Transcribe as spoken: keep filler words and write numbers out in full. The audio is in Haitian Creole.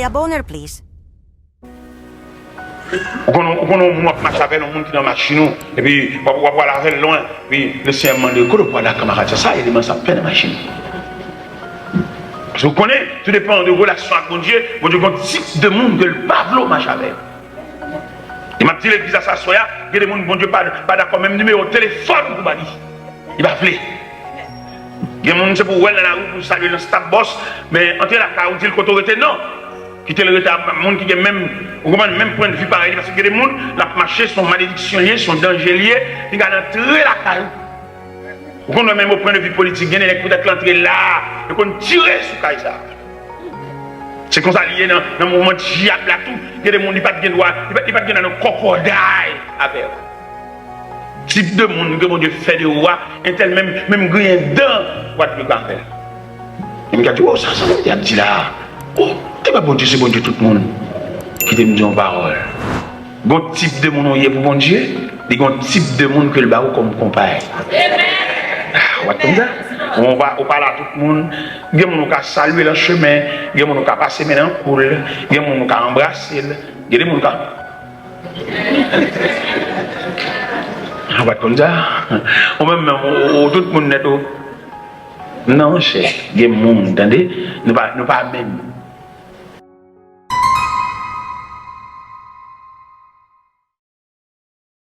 A boner, please. Ou konn, ou konn yon moun w ap mache avè l, yon moun ki nan machin ou, epi w ap, w ap pale avè l lwen, epi Lesenyè mande, kote w pral la, kanmarad? Sa, sa eleman sa ap fè nan machin. Paske w konnen, tou depan de relasyon ak Bondye, Bondye gen yon tip de moun ke l pa vle w mache avè l. E m ap di legliz la sa aswè a, gen de moun Bondye pa, pa dakò menm nimewo telefòn pou ba li. Li pa vle. Gen moun se pou w wè l nan lari, pou w salye l nan Stap Bòs, men antre lakay ou, di l kote w rete, non. Kite l rete ak moun ki gen menm, ou konprann, menm pwennvi parèy li, paske gen de moun, l ap mache, se yon malediksyon li ye, se yon danje li ye, li ka antre lakay ou. Ou konn wè menm o pwennvi politik, gen de nèg poutèt l antre la, yo konn tire sou kay sa. Se konsa li ye nan, nan mouvman dyab la tou. Gen de moun li pa t gen dwa, li pa, li pa t gen nan kòkòday avè w. Tip de moun ke Bondye fè de ou a, entèl menm, menm griyen dan, w ap di yo ka fè l. E m ka di, o, sa, sa Bondye ap di la. O, te pa Bondye, se Bondye tout moun. Kite m di yon pawòl. Gon tip de moun ou ye pou Bondye, li gon tip de moun ke l ba ou kòm konpay. Ah, w ap konn sa? Ou pa, ou pa la tout moun. Gen moun ou ka salye l an chemen, gen moun ou ka pase men nan kou l, gen moun ou ka anbrase l, gen de moun ou ka Ou pa t konn sa? Ou menm menm, ou, ou, ou tout moun nèt ou. Non, monchè, gen moun, tande, nou pa, nou pa menm.